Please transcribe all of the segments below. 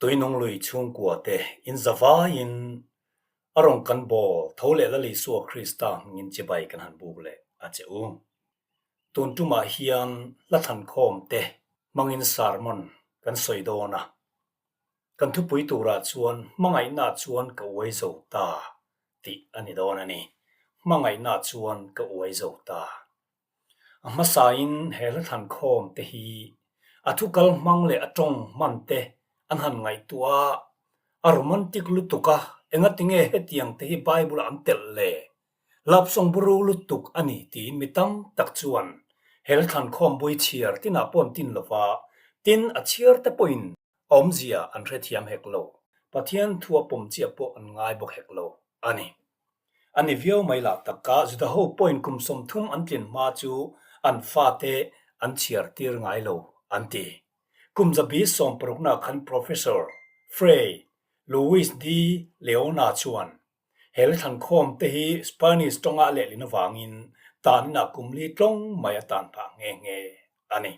Tuinung lui chhungkua te in zavaiin a rawn kan bawl tho leh Lal Isua Krista hmingin chibai kan han buk leh a che u. Tun tumah hian hla thlankhawm te hmangin sermon kan sawi dawn a. Kan thupui turah chuan hmangaihna chuan ka uai zo ta tih a ni dawn a ni. Hmangaihna chuan ka uai zo ta. A hmasain he hla thlankhawm te hi a thu kal hmang leh a tawng hman te an han ngaihtuah a, a romantic lutuk a, engatinge hetiang te hi Bible-ah an telh le? Lapsawng buru lutuk a ni tiin mi tam tak chuan he hla thlankhawm bui chhiar tinah pawh an tin lova, tin a chhiar te pawhin a awmzia an hrethiam hek lo. Pathian thu a pawm chiah pawh an ngai bawk hek lo a ni. A ni viau mai lah taka Juda ho pawhin kum 30 an tlin hma chu an fate an chhiar tir ngai lo an ti. Kum zabi sawmparukna khan Professor Fray Luis de Leona chuan he thlankhawm te hi Spanish tawnga a lehlin avangin tanin ah kum li tlawng mai a tan phah nghe nghe a ni.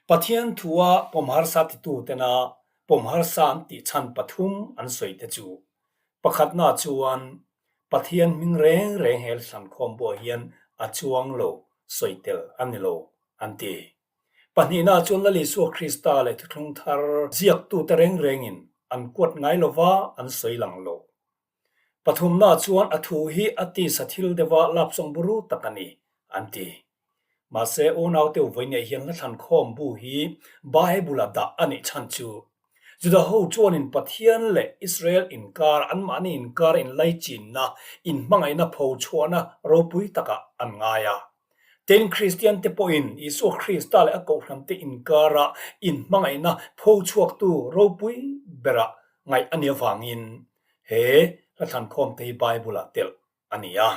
Pathian thua pawm harsa titu tena pawm harsa an tih chhan pathum an sawi te chu, pakhatna chuan Pathian hming reng reng he thlankhawm buah hian a chuang lo, sawi tel a ni lo an ti. Pahnihna chuan Lal Isua Krista leh Thuthlung Thar ziaktute reng rengin an kuat ngai lova an sawi lang lo. Pathumna chuan a thu hi a tisa thil deuha lapsawng buru tak a ni an ti. Mahse, unaute vawineih hian hla-thlankhawm bu hi Bible-a dah a nih chhan chu Juda ho chuanin Pathian leh Israel inkar, anmahni inkar inlaichinna, inhmangaihna pho chhuahna ropui takah an ngai a. Tin, Kristiante pawhin Isua Krista leh a kohhrante inkara inhmangaihna pho chhuaktu ropui berah ngaih a nih avangin he hla-thlankhawmte hi Bible-ah telh a ni a.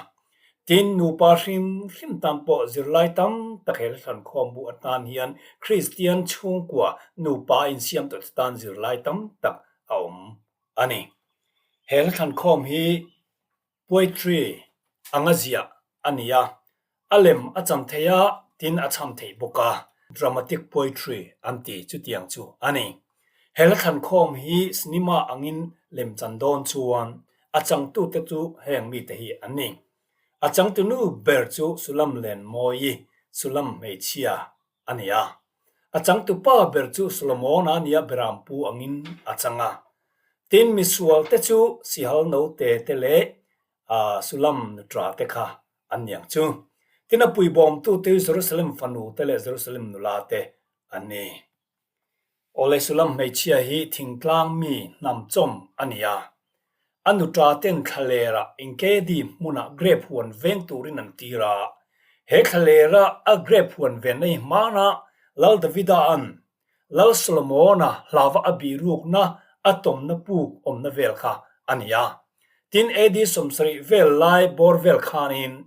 Tin, nupa hrim hrim tan pawh zirlai tam tak he hlankhawm bu atan hian Kristian chhungkua nupa insiam tawhte tan zirlai tam tak a awm a ni. He hlankhawm hi poetry anga ziah a ni a, A lem a cham thei a, tin a cham thei bawk a. Dramatic poetry an ti chutiang chu a ni. He hla-thlankhawm hi cinema angin lem chan dawn chuan a changtute chu heng mite hi an ni. A changtunu ber chu Sulam Lenmawi, Sulam hmeichhia a ni a. A changtupa ber chu Solomon-a nia Berampu angin a chang a. Tin, misualte chu Sihal note te leh Sulam nutra te kha an ni ang chu. Tin a puibawmtute hi Jerusalem fanu te leh Jerusalem nula te an ni. Awle Sulam hmeichhia hi thingtlang mi hnam chawm a ni a. A nuṭa ten thlalera Engedi hmunah grape huan veng turin an tir a. He thlalera a grape huan venna hi hmanah Lal Davida an Lal Solomona hlava a bihrukna a tawmna puk awmna vel kha a ni a. Tin, AD 70 vel lai bawr vel khanin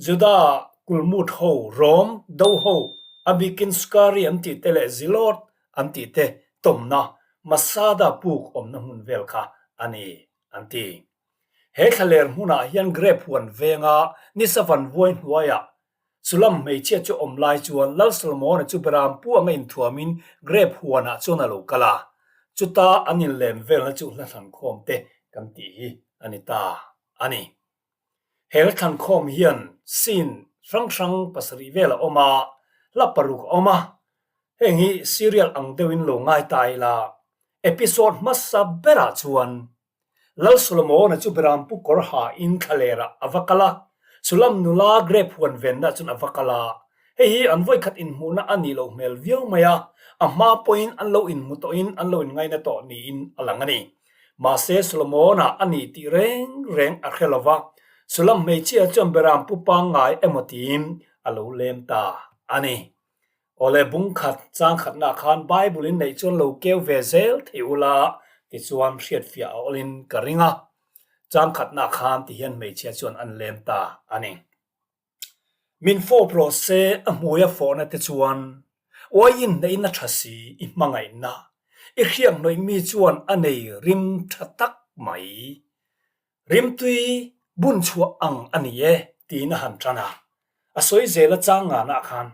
Juda kulmut ho, Rom do ho, a bikin Sukari an tih te leh Zilot an tih te tawmna Masada puk awmna hmun vel kha a ni an ti. He thlaler hmunah hian grape huan venga nisa van vuai hnuaiah Sulam hmeichhia chu awm lai chuan Lal Solomona chu Beram pu anga inthuamin grape huanah chuan a lo kal a, chuta an inlem velna chu hla thlankhawm te kan tih hi a ni ta a ni. He hla thlankhawm hian scene hrang hrang pasarih vel a awm a, hla paruk a awm a, heng hi serial ang deuhin lo ngai ta ila, episode hmasa berah chuan Lal Solomona chu Berampu kawr ha in thlalerah a va kal a, Sulam nula grape huan venna chuan a va kal a. Hei hi an vawikhat inhmuhna a nih loh hmel viau mai a, a hma pawhin an lo inhmu tawhin an lo inngaina tawh niin a lang a ni. Mahse Solomona a ni tih reng reng a hre lo va, Sulam hmeichhia chuan Berampu pangngai emaw tiin a lo lem ta a ni. Awle bungkhat changkhatna khan Bible in neih chuan lo keu ve zel thei ula tichuan hriatfiah a awlin ka ring a. Changkhatna khan ti hian hmeichhia chuan an lem ta a ni. Min fawp rawh se a hmui a fawhna te chuan uaiin hnehin a tha si i hmangaihna i hriak hnawih mi chuan a nei rim tha tak mai. Rimtui bun chhuah ang a ni e, tiin a han tan a. A sawi zel a chang nganah khan,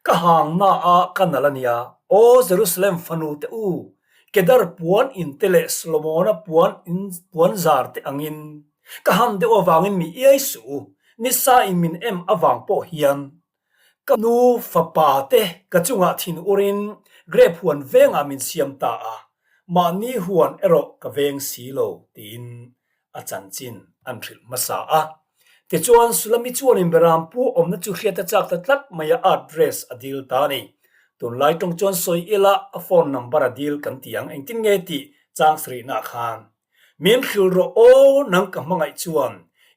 Ka hangna a ka nal a nia, Aw Jerusalem fanu te u! Kedar puan in te leh Solomona puan in puan zar te angin ka ham deuh avangin mi iai suh u, nisa in min em avang pawh hian ka nu fapa te ka chungah thin urin grape huan vengah min siam ta a, mahni huan erawh ka veng si lo tiin a chanchin an hrilh hmasa a. Tichuan, Sulami chuanin Berampu awmna chu hriat a chak ta tlat mai a, address a dil ta a ni. Tunlai tawng chuan sawi ila a phone number a dil kan ti ang, engtin nge tih chang sarihnaah khan min hrilh rawh aw, nang ka hmangaih chuan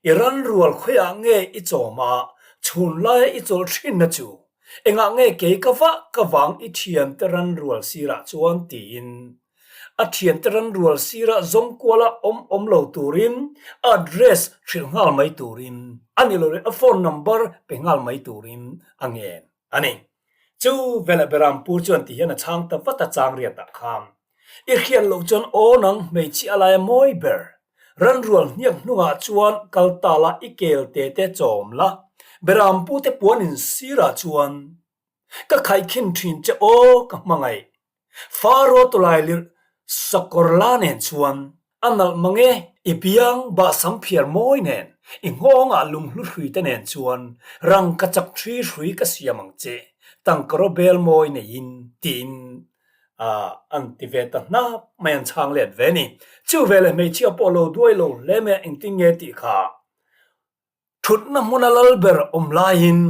i ran rual khawiah nge i chawm a, chhun laia i chawlh thinna chu engah nge kei ka vah ka vang i thiante ran rual sirah chuan tiin A thiante ranrual sirah zawng kuala awm awm lo turin a address hrilh nghal mai turin a ni lo leh a phone number pe nghal mai turin a ngen a ni. Chu veleh Berampur chuan ti hian a chhang ta vat a chang riatah khan i hriat loh chuan aw nang hmeichhia laia mawi ber ranrual hniak hnungah chuan kal ta la i kel te te chawm la Berampute puan in sirah chuan ka khaikhin thin che aw ka hmangaih Faro tawlai lirh sakawr la nen chuan a nalh mang e, i biang bahsam phiar mawi nen, i nghawngah lunghlu hrui te nen chuan rangka chak thri hrui ka siam ang che, tangkaraw bel mawi neiin, tiin an ti ve ta hnap mai an chhang let ve ni. Chu veleh hmeichhia pawh lo duai lo hle mai a, engtin nge tih kha thutna hmuna lal ber awm laiin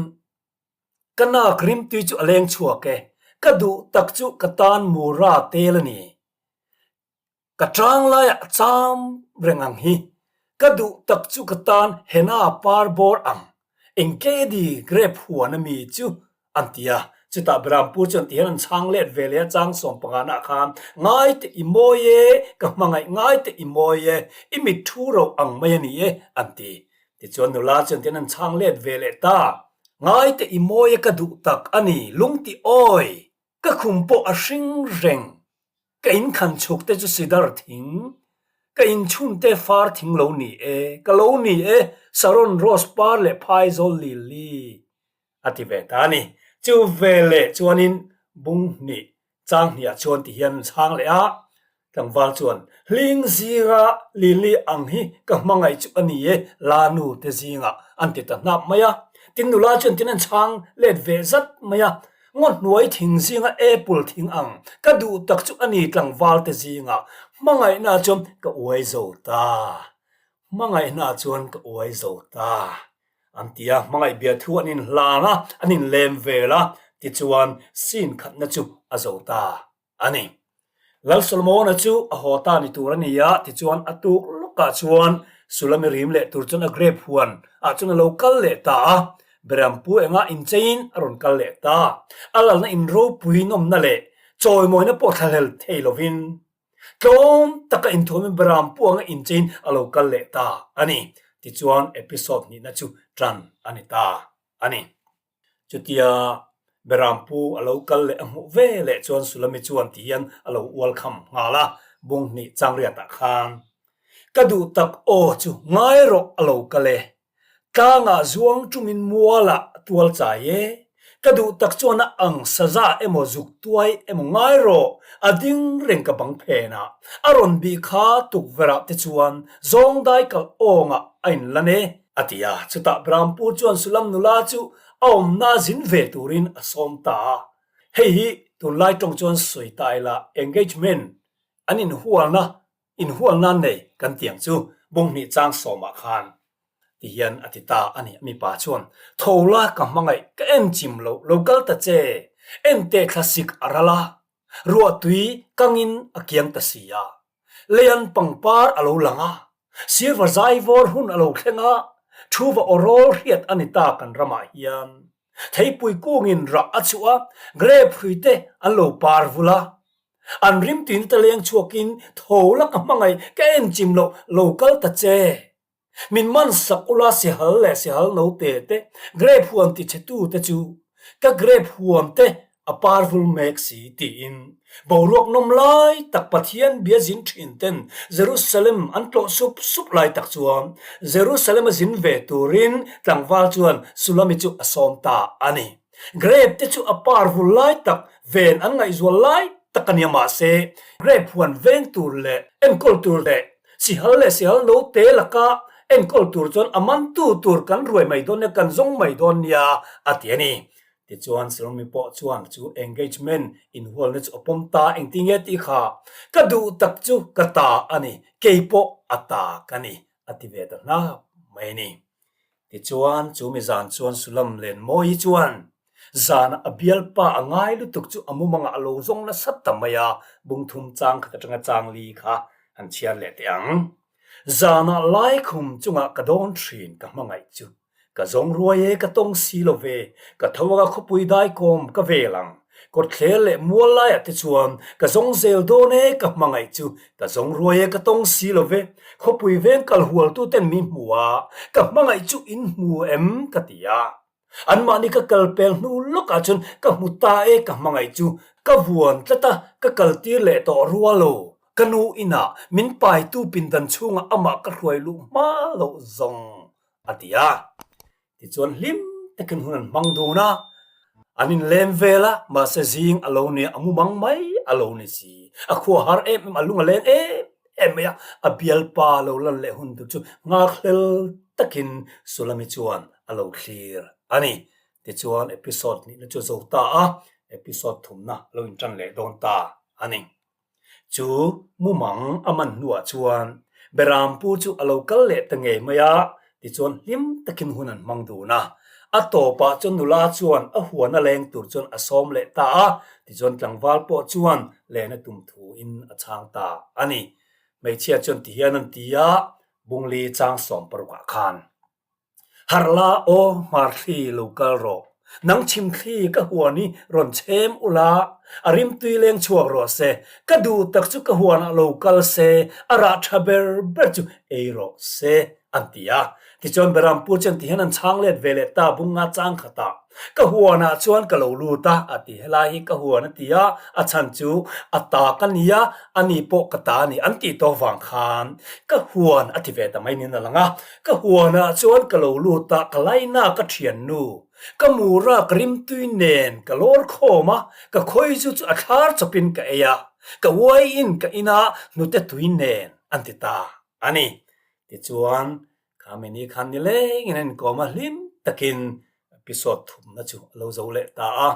Ka nak rimtui chu a leng chhuak e, ka duh tak chu ka tan mura tel a ni. Ka tang laiah a cham reng ang hi, ka duh tak chu ka tan henna par bawr ang, engkedi grape huan a mi chu an ti a. Chutah Berampur chuan ti hian an chhang let ve leh a, chang sawmpanganah khan, Ngai teh i mawi e, ka hmangaih ngai teh i mawi e, i mit thu ro ang mai a ni e, an ti. Tichuan nula chuan ti hian an chhang let ve leh ta. Ngai teh i mawi a ka duh tak a ni, lungti awi! Ka khum pawh a hring reng, ka inkhan chhuk te chu sidar thing, ka inchhun te far thing lo ni e, ka lo ni e, Saron rose par leh phaizawl lili a ti ve ta a ni. Chu veleh chuanin bung hnih Chang hniah chuan ti hian an chhang leh a, tlangval chuan, Hling zinga Lily ang hi ka hmangaih chu a ni e, la nu te zingah an ti ta hnap mai a. Tin nula chuan tin an chhang let ve zat mai a, Ngaw hnuai thing zinga apple thing ang ka duh tak chu a ni tlangval te zingah hmangaihna chuan ka uai zo ta, hmangaihna chuan ka uai zo ta. An ti a, hmangaih bia thu an inhlan a, an inlem vel a, tichuan scene khatna chu a zo ta a ni. Lal Solomona chu a haw ta ni tur a ni a, tichuan a tuk lawkah chuan Sulami rim leh tur chuan a grape huan ah chuan a lo kal leh ta a, Berampu enga incheiin a rawn kal leh ta. A lalna in ropui nawmna leh chawimawina pawh thlahlel thei lovin Tlawm taka inthuamin Beram puanga inchein a lo kal leh ta a ni. Tichuan episode hnihna chu tan a ni ta a ni. Chutia Beram pu a lo kal leh a hmuh ve leh chuan Sulami chuan ti hian a lo ual kham nghal a, bung hnih changriatah khan ka duh tak aw chu ngai rawh a lo kal e. Tlangah zuang chungin mualah a tual chai e. Ka duh tak chuan a ang saza emaw zuk tuai emaw ngai rawh, a ding reng ka bang phenah. A rawn bih kha tukverhah te chuan zawngdai kalh awngah a inlan e, a ti a. Chutah Brampur chuan Sulam nula chu a awmna zin ve turin a sawm ta a. Hei hi tunlai tawng chuan sawi ta ila engagement an inhualna Inhual nan nei kan tiang chu bunghnih chang sawmah khan ti hian a ti ta a ni. Mipa chuan, Tho la ka hmangaih ka en chim loh, lo kal ta che, en teh thlasik a ral a, ruahtui kangin a kiang ta si a, leian pangpar a lo lang a, sirva zaivawr hun a lo thleng a, thu va aw rawl hriat a ni ta kan ramah hian. Theipui kungin rah a chhuah a, grape hrui te an lo par vul a, An rimtuina te leng chhuakin tho la ka hmangaih ka en chim loh lo kal ta che. Min man sak ula sihal leh sihal no te te grape huan ti chhe tu te chu ka grape huan te a par vul mek si tiin boruak nawm lai tak Pathian bia zin thin ten Jerusalem an tlawh sup sup lai tak chuan Jerusalem a zin ve turin tlangval chuan Sulami chu a sawm ta a ni. Grape te chu a par vul lai tak ven an ngaihzual lai. tak a nia mahse grape huan veng tur leh enkawl tur leh sihal leh sihal note laka enkawl tur chuan a mantu tur kan ruai mai dawn nia kan zawng mai dawn nia a ti a ni. Tichuan Salome pawh chuan chu engagement inhualna chu a pawm ta engtin nge tih kha ka duh tak chu ka ta a ni kei pawh a ta ka ni a ti ve ta hnap mai a ni. Tichuan chu mi zan chuan Sulam Lenmawi chuan Zana a bialpa a ngai lutuk chu a mumangah a lo zawng nasa ta mai a, bungthum chang khat atanga chang li kha han chhiar leh teh ang. Zana laikhum chungah ka dawn thin ka hmangaih chu. Ka zawng ruai e ka tawng si lo ve, ka tho anga khawpui daikawm ka vel ang. Kawtthler leh mual laiah te chuan ka zawng zel dawn e ka hmangaih chu, ka zawng ruai e ka tawng si lo ve, khawpui veng kal hualtuten min hmu a, ka hmangaih chu in hmu em ka ti a. Anmahni ka kal pel hnu lawkah chuan ka hmu ta e ka hmangaih chu ka vuan tlat a, ka kaltir leh tawh rual lo. Ka nu inah min paitu pindan chhungah amah ka hruai luh hma loh zawng a ti a. Tichuan hlim takin hun an hmang dun a, an inlem vel a, mahse zing a lo nia a mumang mai a lo ni si. A khua har em em, a lung a leng em em mai a, a bialpa lo lan leh hun tur chu nghakhlel takin Sulami chuan a lo thlir a ni. Tichuan episode hnihna chu a zo ta a, episode thumna a lo intan leh dawn ta a ni. Chu mumang a man hnuah chuan Berampu chu a lo kal leh ta ngei mai a, tichuan hlim takin hun an hmang dun a. A tawpah chuan nula chuan a huan a leng tur chuan a sawm leh ta a, tichuan tlangval pawh chuan len a tum thuin a chhang ta a ni. Hmeichhia chuan tihian an ti a, Bungli chang 60 ah khan. Harh la aw hmarthli lo kal rawh. Nang chhimthli ka huan hi rawn chhem ula, a rimtui leng chhuak rawh se. Ka duh tak chu ka huanah lo kal se, a rah tha ber ber chu ei rawh se, an ti a. Tichuan Berampu chuan ti hian an chhang let ve leh ta bunga chang khatah. Ka huanah chuan ka lo lut a, a ti. Helai hi ka huan a ti a, a chhan chu a ta ka ni a, a ni pawh ka ta a ni an tih tawh vang khan ka huan a ti ve ta mai niin a lang a. Ka huanah chuan ka lo lut a, ka laina ka thiannu, ka mura ka rimtui nen ka lawr khawm a, ka khawi chu chu a thlar chawpin ka ei a, ka uaiin ka ina hnute tui nen an ti ta a ni. Tichuan, kha mini khan nilengin an inkawm a, hlim takin episode thumna chu a lo zo leh ta a,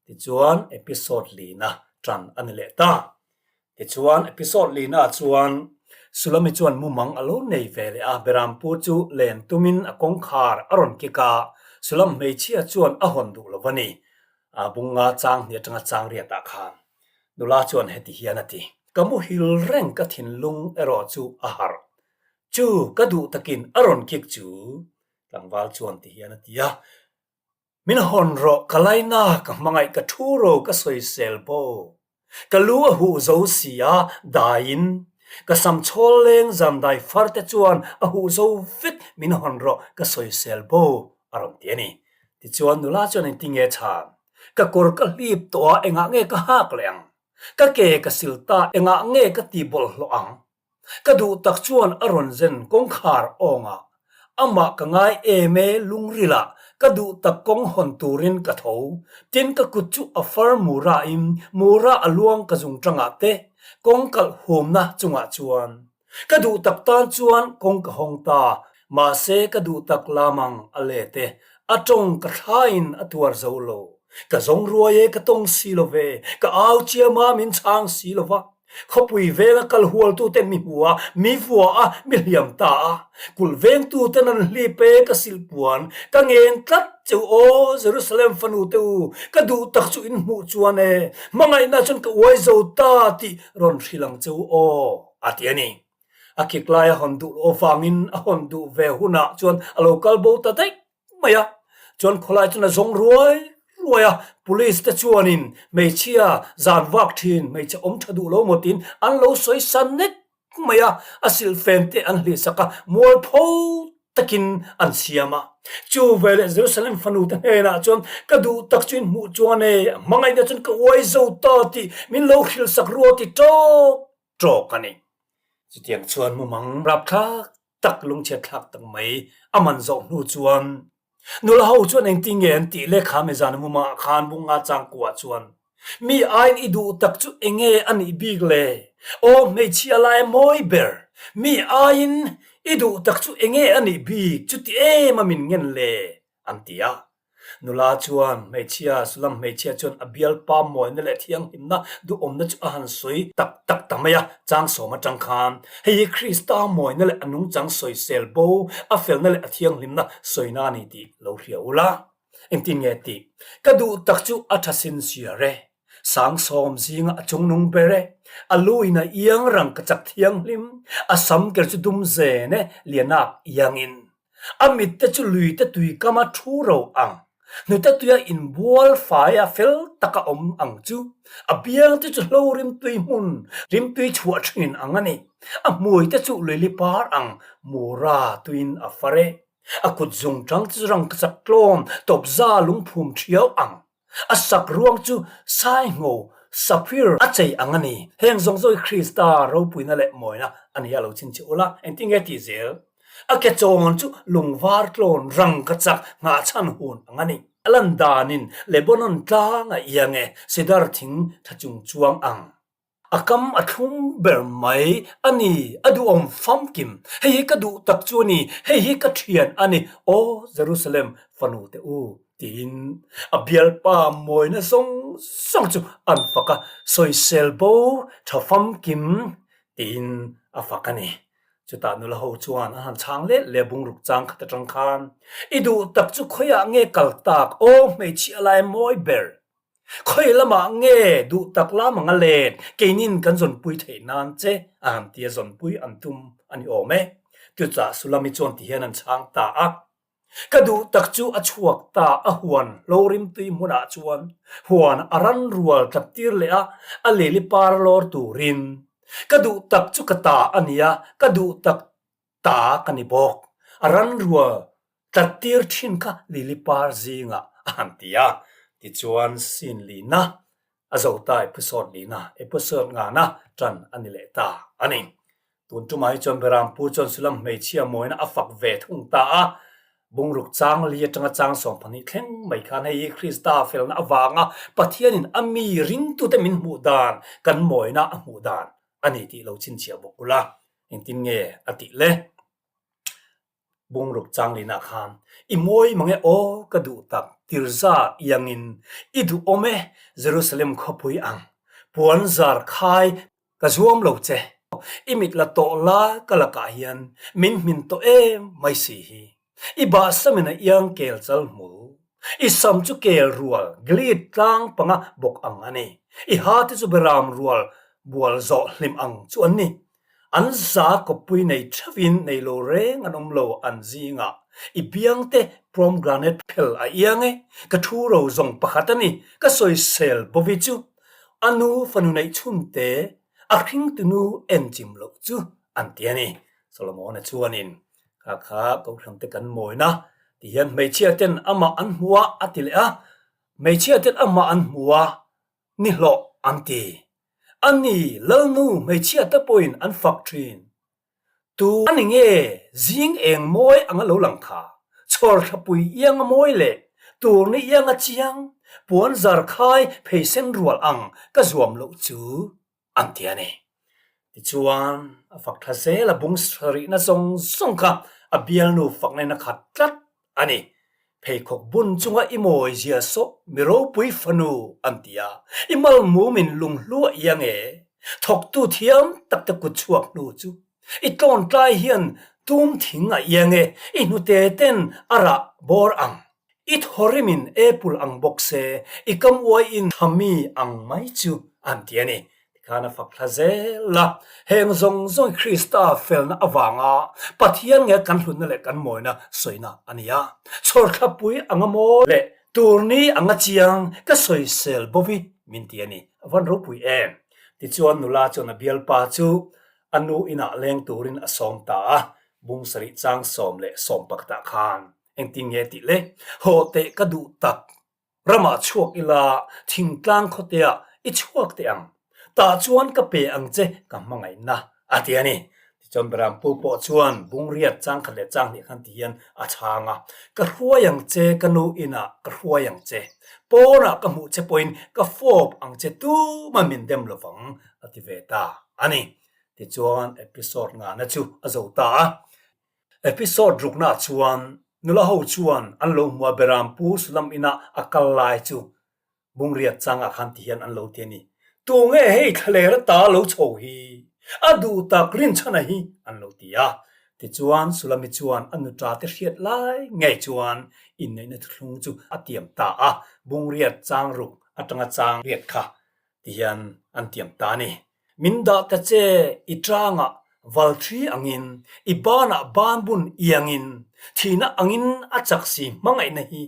tichuan episode lina tan a ni leh ta. Tichuan, episode lina chuan Sulami chuan mumang a lo nei ve leh a, Berampu chu len tumin a kawngkhar a rawn kik a, Sulam hmeichhia chuan a hawn duh lo va ni. A bunga chang hnih atanga chang riatah khan nula chuan heti hian a ti. Ka muhil reng ka thinlung erawh chu a harh. Chu ka duh takin a rawn kik chu tlangval chuan ti hian a ti a. Min hawn rawh, ka laina, ka hmangaih, ka thu ro, ka sawisel bo. Ka lu a huh zo si a, daiin. Ka sam chhawl leng zan dai far te chuan a huh zo vek, min hawn rawh, ka sawisel bo, a rawn ti a ni. Tichuan nula chuan engti nge chhan? Ka kawr ka hlip tawh a, engah nge ka hak leh ang? Ka ke ka sil ta, engah nge ka ti bawlhhlawh ang? Ka duh tak chuan a rawn zen kawngkhar awngah amah ka ngai em e lungrilah ka duh tak kawng hawn turin ka tho. Tin ka kut chu a far murain mura a luang ka zung tangah te kawng kalh humna chungah chuan ka duh tak tan chuan kawng ka hawng ta. Mahse ka duh tak lamang a let e a tawng ka thlain a tuar zo lo. Ka zawng ruai e ka tawng si lo ve ka au chiam a min chhang si lo va. Khawpui venga kal hualtuten mi hmu a, mi vua a, mi hliam ta a. Kulh vengtuten an hlip e, ka silhpuan, ka ngen tlat che u aw, Jerusalem fanu te u, ka duh tak chu in hmuh chuan e, hmangaihna chuan ka uai zo ta tih rawn hrilh ang che u aw, a ti a ni. A kik lai a hawn duh loh avangin a hawn duh ve hunah chuan a lo kal bo ta daih mai a, chuan khawlai chuan a zawng ruai ruai a, police te chuanin hmeichhia zan vak thin hmeichhe awm tha duh lo maw tiin an lo sawi sa nek mai a, a silhfen te an hlih sak a, mualpho takin an siam a. Chu veleh Jerusalem fanu te hnenah chuan ka duh tak chu in hmuh chuan e, hmangaihna chuan ka uai zo ta tih min lo hrilh sak rua ti tawk tawk a ni. Chutiang chuan mumang rapthlak tak lungchhiat thlak tak mai a man zawh hnu chuan nula ho chuan engtin nge an tih le kha mizan mumah khan bunga changkuah chuan. Mi aiin i duh tak chu enge a nih bik le? Aw hmeichhia lai mawi ber, mi aiin i duh tak chu enge a nih bik chuti em a min ngen le? an ti a. Nula chuan hmeichhia, Sulam hmeichhia chuan a bialpa mawina leh thianghlimna duhawmna chu a han sawi tak tak ta mai a, changsawm atang khan hei hi Krista mawina leh a nungchang sawisel bo, a felna leh a thianghlimna sawina a ni tih lo hria ula. Engtin nge tih? Ka duh tak chu a tha sin siar e. Sangsawm zinga a chungnung ber e. A lu in a iang rang ka chak thianghlim, a sam ker chu dum zen e, lianak iangin. A mit te chu lui te tui kama thu ro ang, hnute tuia inbual faia fel taka awm ang chu. A biang te chu hlo rimtui hmun, rimtui chhuah thin ang a ni. A hmui te chu luili par ang, mura tuiin a far e. A kut zung tang chu rang ka chak tlawm tawp za lungphum thiau ang. A sak ruang chu saingho, sapphire, a chei ang a ni. Heng zawng zawng hi Krista ropuina leh mawina a ni a lo chhinchhiah ula, engtin nge tih zel? A ke chawn chu lung var tlawn rang ka chak nghahchhan hun ang a ni. A lan danin Lebanon tlang a iang e, cedar thing tha chung chuang ang. A kam a thlum ber mai a ni, a duhawm famkim. Hei hi ka duh tak chu a ni, hei hi ka thian a ni, Aw Jerusalem fanu te u, tiin a bialpa mawina zawng zawng chu an fak a, sawisel bo tha famkim tiin a fak a ni. Chutah nula ho chuan an han chhang let leh bungruk chang khat atang khan, I duh tak chu khawiah nge kal tak, aw hmeichhia lai mawi ber? Khawi lamah nge duh tak lam ang a let, keinin kan zawnpui theih nan che a han tia zawnpui an tum a ni awm e. Tuchah Sulami chuan ti hian an chhang ta a. Ka duh tak chu a chhuak ta a huan Hlawrimtui hmunah chuan huan a ran rual tlat tir leh a, a leli par lawr turin. Ka duh tak chu ka ta a nia, ka duh tak ta ka ni bawk. A ranrual tlattir thin kha lili par zingah a han ti a. Tichuan scene lina a zo ta episode lina, episode ngana tan a ni leh ta a ni. Tun tumah hi chuan Berampur chuan Sulam hmeichhia mawina a fak ve thung ta a. Bungruk chang li atanga chang 12 thleng mai khan hei hi Krista felna avanga Pathianin a mi ringtute min hmuh dan, kan mawina a hmuh dan a ni tih lo chhinchhiah bawk ula. Engtin nge a tih le? Bungruk changlinah khan i mawi mang e aw ka duh tak Tirza iangin i duhawm e Jerusalem khawpui ang puan zar khai ka zuam lo che i mit la tawh la ka lakah hian min hmin tawh em mai si hi i bahsamin a iang kel chal hmul i sam chu kel rual Gilead tlang panga bawk ang a ni i ha te chu beram rual bual zawh hlim ang chu an ni. An za kawppui nei theuhin nei lo reng an awm lo an zingah. I biangte pomegranate phel a iang e, ka thu ro zawng pakhat a ni, ka sawisel Bovi chu. A nu fanu neih chhunte a hringtunu enchim loh chu an ti a ni. Solomon-a chuanin, Kha kha Kohhran te kan mawina ti hian hmeichhia ten amah an hmu a a ti leh a, hmeichhia ten amah an hmu a, ni hlawh an ti. A ni, Lalnu hmeichhia te pawhin an fak thin. Tu a ni nge zing eng mawi anga lo lang kha? Chhawr thlapui ianga mawi leh turni ianga chiang, puan zar khai pheisen rual ang ka zuam loh chu an ti a ni. Tichuan, a fak thla zel a bung sarihna zawng zawng kha a bialnu fakna in a khat tlat a ni. Pheikhawk bun chunga i mawi zia sawh mi ropui fanu an ti a, i malmumin lunghlu a iang e. Thawktu thiam tak te kut chhuak hnu chu i tlawntlai hian tum thing a iang e, i hnute ten a rah bawr ang. I thawrimin apple ang bawk se, i kam uaiin thami ang mai chu an ti a ni. Tikhan a fak thla zel a, heng zawng zawng hi Krista felna avanga Pathian nge kan hlutna leh kan mawina sawina a ni a. Chhawrthlapui anga mawi leh turni anga chiang ka sawisel bovi min ti a ni. A van ropui em? Tichuan nula chuan a bialpa chu a nu inah leng turin a sawm ta a, bung sarih chang 10 leh pakhatah khan engtin nge tih le? Haw teh ka duh tak Ramah chhuak ila thingtlang khawteah i chhuak teh ang. Tah chuan ka pe ang che ka hmangaihna a ti a ni. Tichuan Berampu pawh chuan Bungriat chang khat leh chang hnih khan ti hian a chhang a, Ka hruai ang che ka nu inah ka hruai ang che, pawnah ka hmuh che pawhin ka fawp ang che tuman min dem lovang a ti ve ta a ni. Tichuan episode ngahna chu a zo ta a. Episode ruknaah chuan nula ho chuan an lo hmu a Berampu Sulam inah a kal lai chu Bungriat changah khan ti hian an lo ti a ni. Tu nge hei thlaler ata lo chho hi? A duh tak rinchhana hi an lo ti a. Tichuan Sulami chuan a nuṭa te hriat lai ngei chuan inneihna thuthlung chu a tiam ta a, Bungriat chang ruk atanga chang riat kha ti hian an tiam ta a ni. Min dah ta che, i tangah valthri angin, i banah banbun iangin, thihna angin a chak si hmangaihna hi.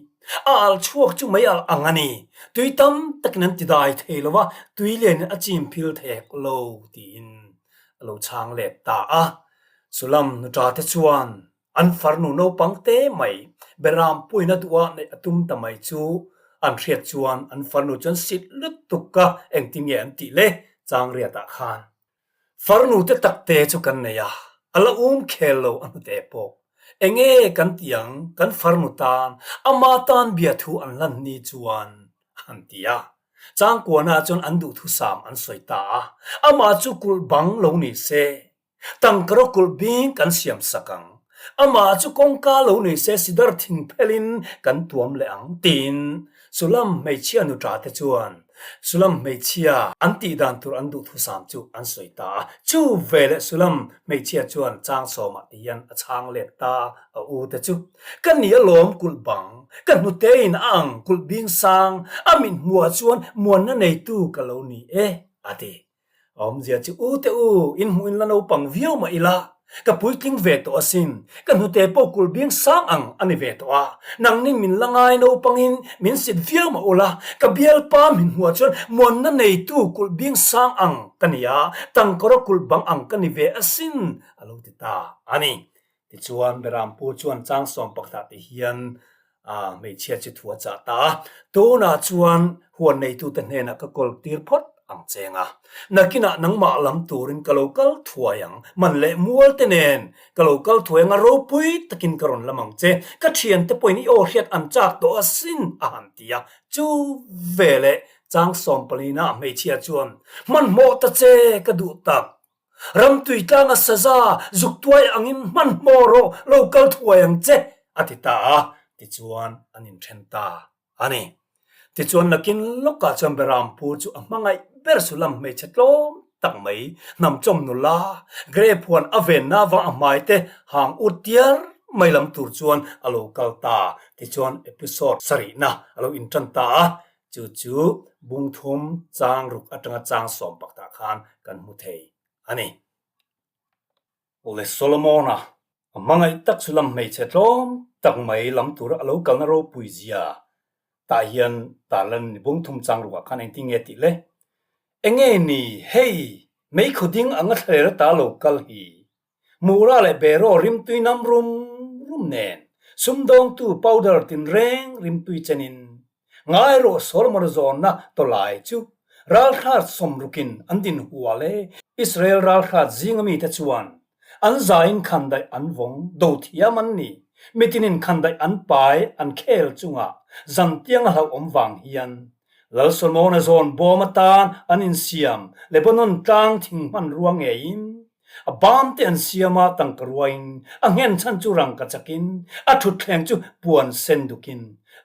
A al chhuak chu mei al ang a ni. Tui tam takin an tidai thei lo va, tui lianin a chim phil thei hek lo, tiin a lo chhang let ta a. Sulam nuṭa te chuan An farnu naupang te mai Beram puina duha neih a tum ta mai chu an hriat chuan an farnu chuan sit lutuk a engtin nge an tih le Changriatah khan farnu te tak te chu kan nei a, a la um khel lo a hnute pawh. Enge kan tih ang kan farnu tan ama tan biathu an lan ni chuan a han ti a. Changkuana chuan an duhthusam an sawi ta a, amah chu kulh bang lo ni se Tangkaraw kulh bing kan siam sak ang. Amah chu kawngka lo nei se sidar thing phelin kan tuam leh ang, tiin Sulam hmeichhia nuṭa te chuan Sulam hmeichhia an tih dan tur an duhthusam chu an sawi ta a. Chu veleh Sulam hmeichhia chuan chang sawmah ti hian a chhang let ta a u te chu, Ka ni alawm kulh bang, ka hnutein a ang kulh bing sang, a mithmuhah chuan muanna neitu ka lo ni e, a ti. A awmzia chu u te u, in hmuh in la naupang viau mah ila, ka puitling ve tawh asin, ka hnute pawh kulh bing sang ang a ni ve tawh a, nangni min la ngai naupangin min sit viau mah ula, ka bialpa min hmuah chuan muanna neitu kulh bing sang ang ka ni a, tangkawra kulh bang ang ka ni ve asin, a lo ti ta a ni. Tichuan, Berampu chuan changsawm pakhatah te hian hmeichhia chu thu a chah ta a, tunah chuan huan neitute hnenah ka kawl tir phawt ang cheng a, nakinah nangmah lam turin ka lo kal thuai ang, man leh mual te nen ka lo kal thuai ang a, ropui takin ka rawn lam ang che, ka thiante pawhin i aw hriat an chak tawh asin a han ti a, chu veleh changsawm palina hmeichhia chuan hmanhmawh ta che ka duh tak. Ramtui tlanga saza zuk tuai angin hmanhmawh rawh lo kal thuai ang che, a ti ta a, tichuan an inthen ta a ni. Tichuan nakin lawkah chuan Berampu chu a hmangaih ber Sulam hmeichhe tlawm tak mai, hnamchawm nula, grape huan a venna avang a hmai te hang ut tiar mai lam tur chuan a lo kal ta. Tichuan episode sarihna a lo intan ta a, Chu chu bungthum chang ruk atanga chang sawm pakhatah khan kan hmu thei a ni. Awle Solomona, a hmangaih tak chu lam hmeichhe tlawm tak mai lam tura a lo kalna ropui zia tah hian tarlan ni bungthum chang rukah khan engtin nge tih le? Enge ni hei meikhaw ding anga thlaler ata lo kal hi? Mura leh Beraw rimtui nam rum rum nen sumdawngtu powder tinreng rimtui chenin ngai rawh Solomon zawnna tawlai chu ralhrat sawmrukin an din hual e. Israel ralhrat zinga mite chuan an zain khandaih an vawng do thiam an ni. Mitinin khandaih an pai an khel chungah zantiang a hlauhawm vang hian Lal Solomon-a zawn bawm atan an insiam Lebanon tlang thing hmanrua ngeiin A bam te an siam a, tangka ruain, a nghen chhan chu rangka chakin, a thutthleng chu puan sen dukin,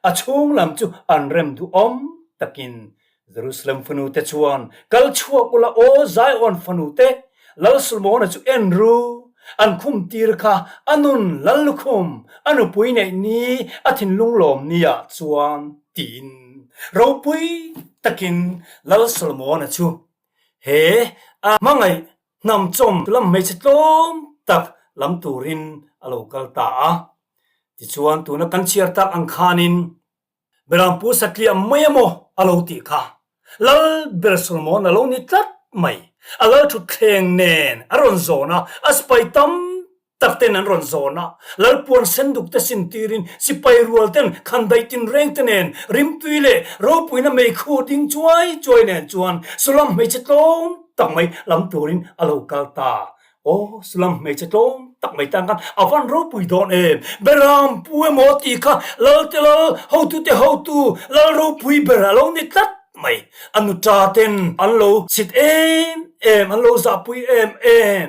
a chhung lam chu an rem duhawm takin. Jerusalem fanu te chuan, Kal chhuak ula aw Zion fanu te, Lal Solomona chu en ru, an khum tir kha a nun Lal lukhum, a nupui neih ni, a thinlung lawm ni ah chuan, tiin ropui takin Lal Solomona chu He a hmangaih hnamchawm lam hmeichhe tlawm tak lam turin a lo kal ta a. Tichuan tuna kan chhiar tak ang khanin Berampu satliah mai emaw a lo tih kha Lal ber Solomon a lo ni tlat mai. A lal thutthleng nen a rawn zawn a, a sipai tam tak ten an rawn zawn a, Lalpuan senduk te sin tirin sipai rual ten khandaih tinreng te nen rimtui leh ropuina meikhu ding chuai chuai nen chuan Sulam hmeichhe tlawm tak mai lam turin a lo kal ta. Aw, Sulam hmeichhe tlawm tak mai tan khan a van ropui dawn em? Beram pu emaw tih kha Lal te Lal, hotu te hotu, Lal ropui ber a lo ni tlat mai. A nuta ten an lo chhit em em, an lo zahpui em em.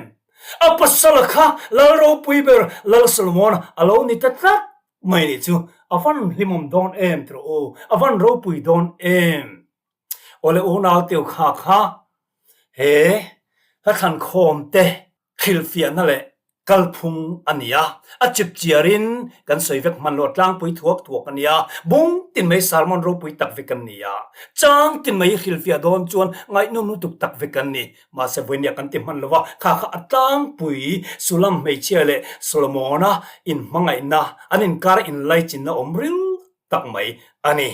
A pasala kha Lal ropui ber Lal Solomona a lo ni ta tlat mai nih chu. A van hlimawm dawn em tiraw u, a van ropui dawn em? Awle unau teu kha kha he hla thlankhawm te hrilhfiahna leh kalphung a ni a, a chip chiarin kan sawi vek hman lo a tlangpui thuak thuak a ni a, bung tin mai sermon ropui tak vek an ni a, chang tin mai hrilhfiah dawn chuan ngaihnawm lutuk tak vek an ni. Mahse vawinia kan ti hman lo va, kha kha a tlangpui Sulam hmeichhia leh Solomona inhmangaihna an inkar inlaichinna awm ril tak mai a ni.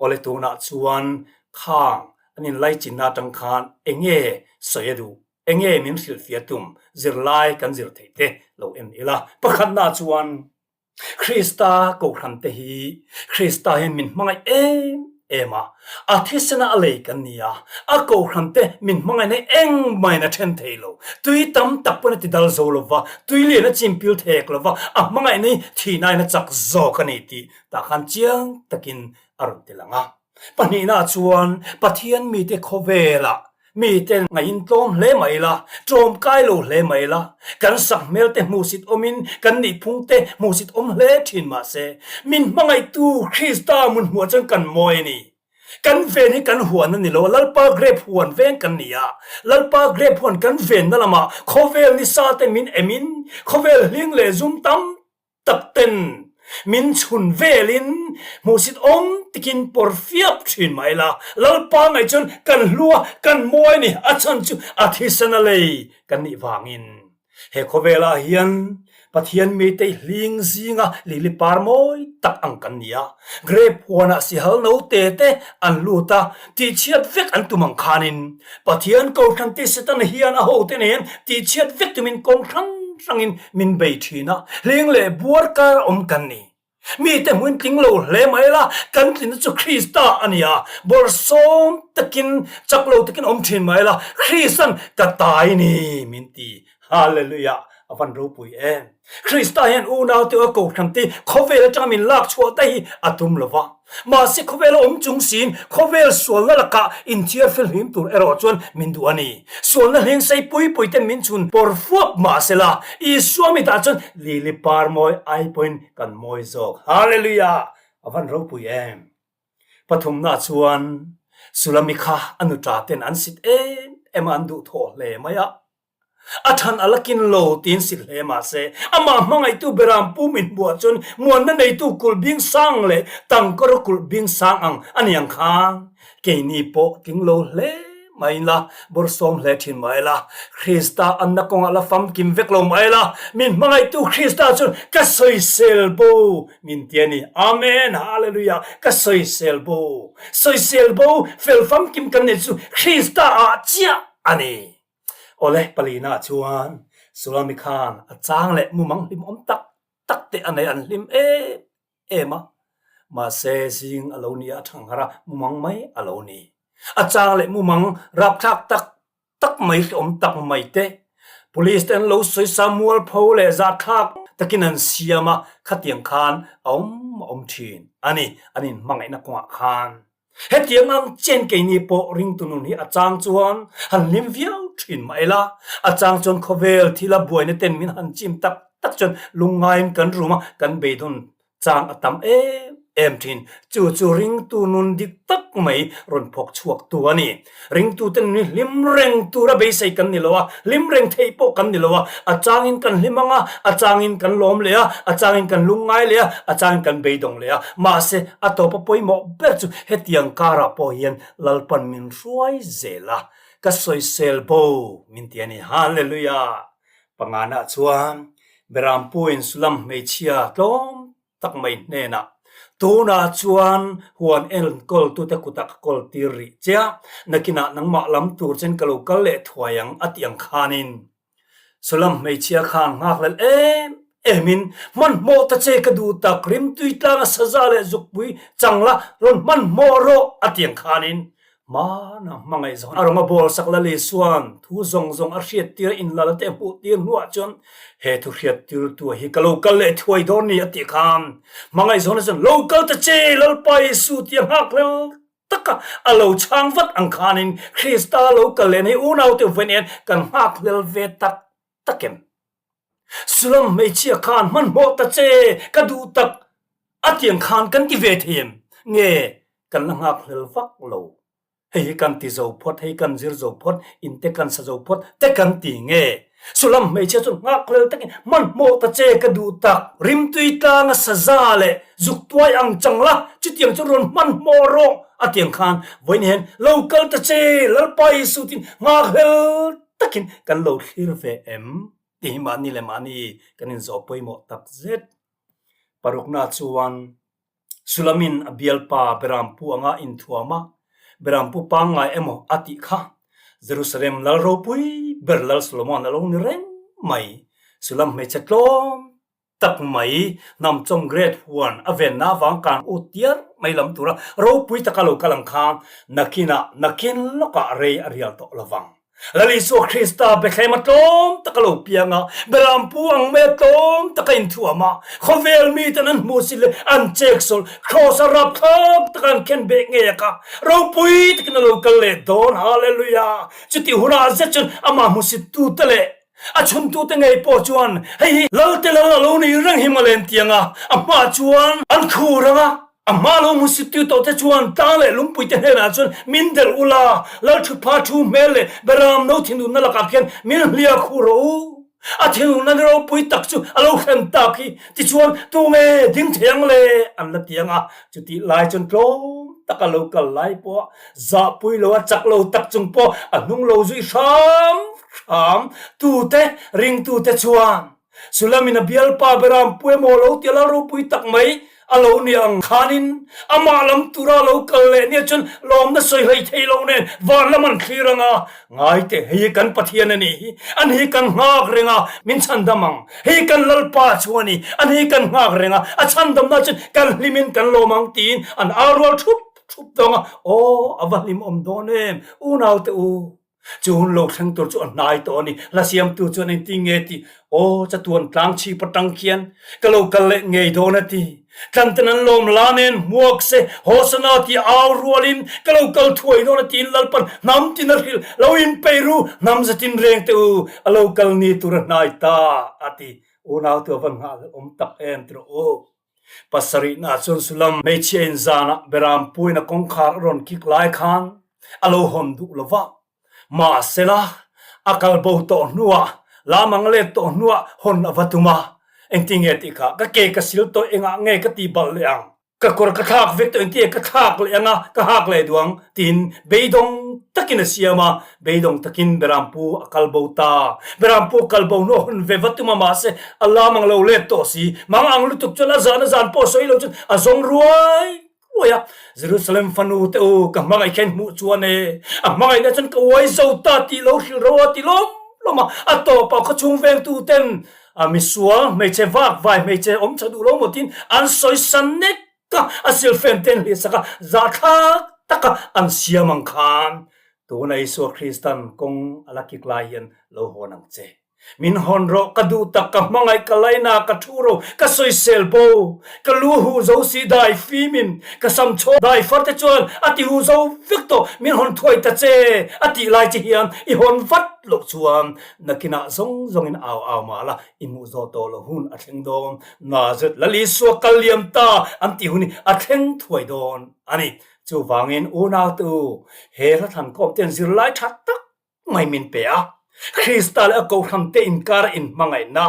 Awle tunah chuan khang an inlaichinna atang khan enge sawi a duh, enge min hrilhfiah tum zirlai kan zir theih te lo en ila. Pakhatna chuan Krista Kohhran te hi Krista hian min hmangaih em em a, a thisena a lei kan ni a, a Kohhran te min hmangaihna hi engmahin a then thei lo. Tui tam tak pawn a ti dal zo lova, tui lian a chimpil thek lova, a hmangaihna hi thihnain a chak zawk a ni tih Tah khan chiang takin a rawn ti lang a. Pahnihna chuan Pathian mite khawvelah mite ngaihin tlawm hle mai la, tlawmkai lo hle mai la, kan sakhmel te hmuhsit awmin kan nihphung te hmuhsit awm hle thin mah se, min hmangaihtu Krista mun hmuah chuan kan mawi a ni. Kan ven hi kan huan a ni lo, Lalpa grape huan veng kan ni a, Lalpa grape huan kan venna lamah khawvel nisa te min emin khawvel hling leh zum tam tak ten min chhun velin hmuhsit awm tikin pawr fiap thin mah ila, Lalpa ngaih chuan kan hlu a, kan mawi a ni, a chhan chu a thisen a lei kan nih vangin. He khawvelah hian Pathian mite hling zinga lili par mawi tak ang kan ni a, grape huanah sihal note te an lut a, tihchhiat vek an tum ang khanin Pathian Kohhran te Setana hian a hote nen tihchhiat vek tumin kawng hrang hrangin min bei thin a, hling leh buar kar awm kan ni. Mite hmuin tling lo hle mai la, kan tlinna chu Krista a ni a, bawrhsawm takin, chak lo takin awm thin mai la, Kristan ka tai ni min ti. Hallelujah! A van ropui em! Krista hian unau te a Kohhran te khawvel atanga min lak chhuah daih hi a tum lo va. Mahse khawvel a awm chung siin khawvel sualna lakah inthiar felhlim tur erawh chuan min duh a ni. Sualna hling sei pui pui ten min chhun pawr fuap mahsela Isua mitah chuan lili par mawi ai pawhin kan mawi zawk. Hallelujah! A van ropui em! Pathumna chuan Sulami kha a nuṭa ten an sit em em a an duhthawh hle mai a. A than a la kin lo tiin sil hle mah se, amah hmangaihtu Beram pu min hmuh ahcun muanna neitu kulh bing sang leh tangkawra kulh bing sang ang a ni ang khan keini pawh tling lo hle mai la, bawrhsawm hle thin mai la, Krista anna kawngah la famkim vek lo mai la, min hmangaihtu Krista chuan ka sawisel bo min ti a ni. Amen! Hallelujah! Ka sawisel bo, sawisel bo fel famkim kan neih chu Krista ah chiah a ni. Awle, palina chuan Sulami khan a chang leh mumang hlimawm tak tak te a nei an hlim em em a, mahse zing a lo ni a, a thangharh a, mumang mai a lo ni. A chang leh mumang rapthlak tak tak mai hlawm tak mai te police te an lo sawisa mualpho leh zahthlak takin an siam a, khatiang khan a awm a awm thin a ni, an inhmangaihna kawngah khan. Hetiang ang chen keini pawh ringtu nun hi a chang chuan han hlim viau thin mah ila, a chang chuan khawvel thila buaina ten min han chim tak tak chuan lungngaiin kan rum a, kan beidawn chang a tam em em thin. Chu chu ringtu nun dik tak mai rawn phawk chhuak tu a ni. Ringtute nun hi hlim reng tura beisei kan ni lo a, hlim reng theih pawh kan ni lo a, a changin kan hlim ang a, a changin kan lawm leh a, a changin kan lungngai leh a, a changin kan beidawng leh a. Mahse, a tawpa pawimawh ber chu hetiang karah pawh hian Lalpan min hruai zel a, ka sawisel bo min ti a ni. Hallelujah! Panganah chuan Berampuin Sulam hmeichhia tlawm tak mai hnenah, Tunah chuan huan enkawltute kutah ka kawl tir rih che a, nakinah nangmah lam tur chen ka lo kal leh thuai ang a tih ang khanin Sulam hmeichhia khan nghakhlel em emin hmanhmawh ta che ka duh tak, rimtui tlanga saza leh zukpui chang la rawn hmanhmawh rawh a tih ang khanin. Hmana hmangaih zawn a rawn a bawl sak Lal Isua'n thu zawng zawng a hriattir a inlal te a hmuh tir hnuah chuan he thu hriattirtu hi ka lo kal leh thuai dawn ni a tih khan hmangaih zawna chuan lo kal ta che Lalpa Isu tia nghak hlel taka a lo chhang vat ang khanin Krista lo kal leh nei unaute vawiin hian kan nghak hlel ve tak tak em? Sulam hmeichhia khan hmanhmawh ta che ka duh tak a tiang khan kan ti ve thei em? Nge kan la nghak hlel vak lo. Hei hi kan ti zo phawt, hei kan zir zo phawt, in te kan sa zo phawt te kan ti nge? Sulam hmeichhia chu nghak hlel takin hmanhmawh ta che ka duh tak. Rimtui tlanga saza leh zuk tuai ang chang la, chutiang chu rawn hmanhmawh rawh a tiang khan vawiin hian lo kal ta che Lalpa Isu tin nghak hlel takin kan lo thlir ve em? Tih hi mahni leh mahni kan inzawh pawimawh tak zet. Parukna chuan Sulamin a bialpa Berampu anga inthuam a, Berampu pangngai emaw a tih kha Jerusalem lal ropui ber Lal Solomon a lo ni reng mai. Sulam hmeichhe tlawm tak mai hnamchawm Great huan a venna avang kan ut tiar mai lam tura ropui taka lo kal ang khan nakinah nakin lawkah rei a rial tawh lovang. Lal Isua Krista Bethlehem a tlawm tak a lo piang a, Berampu ang mai a tlawm tak a inthuam a, khawvel miten an hmuh si leh an chek sawl, Kraws a rapthlak taka an khen beh ngei a kha, ropui takin a lo kal leh dawn, Hallelujah! Chutih hunah zet chuan amah hmusittute leh a chhuntute ngei pawh chuan hei hi Lalte Lal a lo ni reng hi mawle an ti ang a, a hmaah chuan an khur ang a. A hma lo hmusit tu tawh te chuan tlang leh lungpui te hnenah chuan min delh u la, Lalthutpha thu hmel leh Beram no thinurna lakah khian min hliah khu rawh u. A thinurna ni ropui tak chu a lo hrem tak hi, tichuan tunge ding thei ang le? an la ti ang a. Chutih lai chuan tlawm taka lo kal lai pawh zahpui lo a chak lo tak chung pawh a hnung lo zui hram hram tute ringtute chuan Sulamin a bialpa Beram Puemaw lo tia lal ropui tak mai a lo ni ang khanin amah lam tura lo kal leh nia chuan lawmna sawi hlei thei lo nen van lam an thlir ang a, Ngai teh, hei hi kan Pathian a nih hi, an hi kan nghak reng a, min chhandam ang. Hei kan Lalpa chu a ni, an hi kan nghak reng a, a chhandamna chuan kan hlimin kan lawm ang tiin an au rual thup thup dawng a, Aw, a va hlimawm dawn em, unaute u. Chu hun lo thleng tur chu a hnai tawh a ni. Hla siamtu chuan engtin nge tih, Aw, chatuan tlang chhip atang khian ka lo kal leh ngei dawn a ti. Tlanten an lawm la nen hmuak se, Hosana tih au rualin ka lo kal thuai dawn a tiin Lalpan hnam tin a hrilh, Lo inpeih ru, hnam zatin reng teh u, a lo kal ni tur a hnai ta a ti. Unau tu a van nghah hlelh awm tak em ti rawh u. Pasarihna chuan Sulam hmeichhia in zanah Beram puina kawngkhar a rawn kik lai khan a lo hawn duh lo va. Mahsela, a kal bo tawh hnuah, lam ang let tawh hnuah hawn a va tum a. Engtin nge tih kha, ka ke ka sil tawh engah nge ka ti balh leh ang? Ka kawr ka thlak vek tawh engtin nge ka thlak leh ang a, ka hak leh duh ang? Tiin beidawng takin a siam a, beidawng takin Berampu a kal bo ta. Berampu a kal bo hnu a hun ve va tum a mahse a lam ang lo let tawh si. Mang ang lutuk chuan a zan a zan pawh sawi lo chuan a zawng ruai ruai a. Jerusalem fanu te u ka hmangaih kha in hmuh chuan e, a hmangaihna chuan ka uai zo ta tih lo hrilh ro a ti lawm lawm a. A tawpah khawchhung vengtu ten a misual hmeichhe vak vai hmeichhe awm tha duh lo maw tiin an sawi san nek Ka a silfen ten hlihsak a, zahthlak taka an siam ang khan tuna Isua Kristan kawng a la kik lai hian lo hawn ang che. Min hawn rawh, ka duh tak, ka hmangaih, ka laina, ka thu ro, ka sawisel bo, ka lu huh zo si dai fimin, ka sam chhaw dai far te chuan a ti huh zo vek tawh, min hawn thuai ta che a tih lai che hian i hawn vat loh chuan nakinah zawng zawngin au au mah la i hmuh zawh tawh loh hun a thleng dawn. Nazareth Lal Isua kal liam ta an tih hun hi a thleng thuai dawn a ni. Chuvangin unautu he hla thlan kawm ten zirlai tha tak mai min pe a. Krista leh a kohhran te inkara inhmangaihna,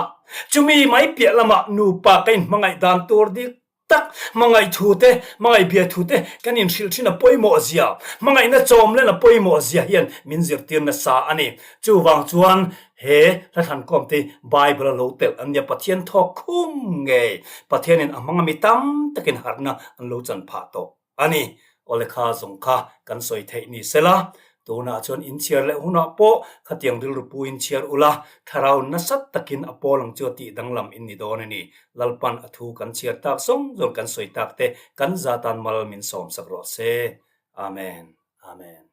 chumi mai piah lamah nupa ka inhmangaih dan tur dik tak, hmangaih thu te, hmangaih bia thu te kan inhrilh thin a pawimawh zia, hmangaihna chawm len a pawimawh zia hian min zirtir nasa a ni. Chuvang chuan he hla thlan kawm te Bible a lo telh an nia, Pathian thawk khum ngei, Pathianin a hmang a mi tam takin harhna an lo chan phah tawh a ni. Aw lekha zawng kha kan sawi theih ni sela, tunah chuan inchhiar leh hunah pawh khatiang rilru pu inchhiar ula, thlarau nasat takin a pawl ang chu a tih danglam in ni dawn a ni. Lalpan a thu kan chhiar tak zawng zawng kan sawi tak te kan zatan mal min sawmsak rawh se. Amen. Amen.